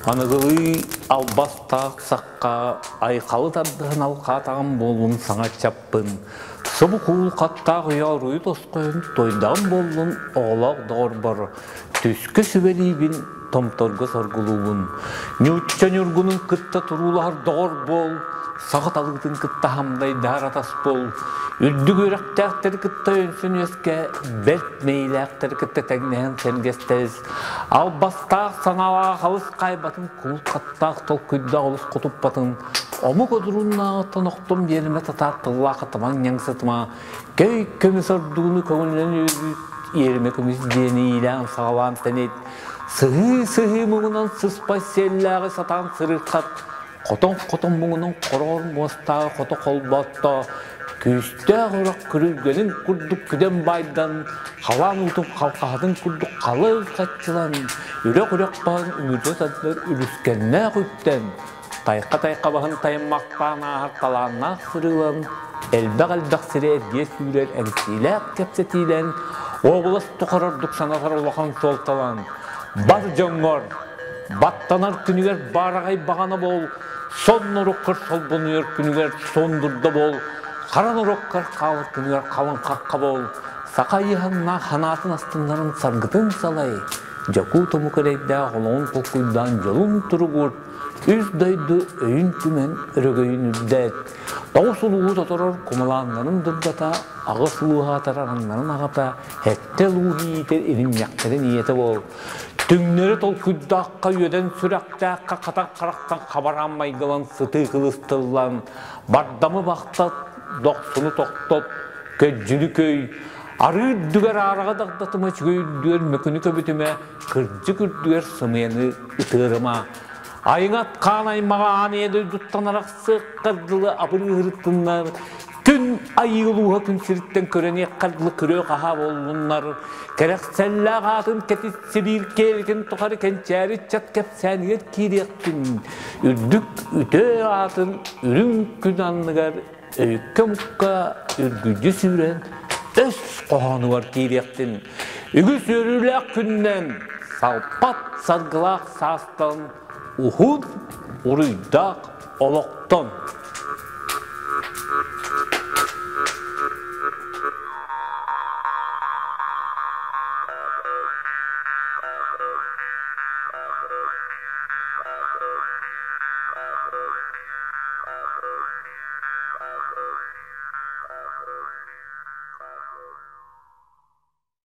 Аныгылыы албастаах сахха айхалы тардыһан алҕаатаҕым буоллун саҥа чаппын, субу куул хаттаах үйэ оруйу тосхойон туойдаҕым буоллун оҕолоох доҕорбор түскэ сүбэлиибин, томторго соргулуубун. Ньуучча ньургунун кытта туруулаһар доҕор буол, саха талыытын кытта хамдайдаһар атас буол, үрдүк үөрэхтээхтэри кытта өйөнсөн үөскэ, бэрт мэйиилээхтэри кытта тэҥнэһэн сэргэстэс, албастаах санаалаах алыс хаайбатын, кулут хаттаах толкуйдаах олус хотуппатын, омук одурууннааҕыттан охтон биэримэ татаар тыллаах атамаҥ ньаҥсытыма, көй көмүс ордууну көҥүлүнэн үөрбүт иэримэ көмүс диэни иилээн-саҕалаан тэнит, сыһыы-сыһыы муҥунан сыспай сиэллээҕи сатаан сырыырхат, хотон-хотон муҥунан хороҕор муостааҕы хото холботто, күүстээх урах күрүлгэнин курдук күдэн байдан, халаан уутун халхаһатын курдук халыҥ хаччылан, үрэх-үрэх баһын үҥүргэ тардар үлүскэннээх үктэн, Тайха-тайха баһын тайыммахтаан ааһар талааннаах сырыылан, элбэх-элбэх сири эргийэ сүүрэр эҥсиилээх кэпсэтиилэн, уобалас тухары ордук санатар улахан суолталан, бар дьоҥҥор, баттанар күнүгэр баараҕай баҕана буол, сонноруккар солбонуйар күнүгэр суондурда буол, хара норуоккар хаалар күнүгэр халыҥ хахха буол, саха ыйыһаннаах ханаатын астыннарын саргытын салай, дьокуут омук эрэйдээх олоҕун толкуйдаан дьолун туругур, Үс дойду өйүн түмэн өрөгөйүн үрдээт, тоҕус улууһу тоторор кумалааннарын дурдата, аҕыс улууһа атарараннарын аҕата, сэттэ улууһу иитэр иринньэхтэрин ийэтэ буол. Түҥнэри толкуйдаахха үөдэн сүрэхтээххэ хатар харахтан хабараан майгылан сытыы кылыстыллан, бардамы бахтат, дохсуну тохтот, көддьүнү көй, арыы үрдүгэр аараҕа дагдатыма үчүгэй үрдүгэр мөкүнү көбүтүмэ, кырдьык үрдүгэр сымыйаны ытыарыма. Айыҥат хаан аймаҕа аан ийэ дойдуттан арахсыаххар дылы абырыыһырыттыннар, күн айыы улууһа күн сириттэн көрөниэххэр дылы күрүө-хаһаа буоллуннар, кэрэхсэллээх аатын кэтит сибиир киэлитин тухары кэнчээри ыччат кэпсээнигэр киириэхтин, үрдүк үтүө аатын үрүҥ күн анныгар өйүккэ-мукка үргүдьү сүүрэн өс хоһоонугар киириэхтин, үгүс үөрүүлээх күннэн, салпат саргылаах саастан, уһун уруйдаах олохтон.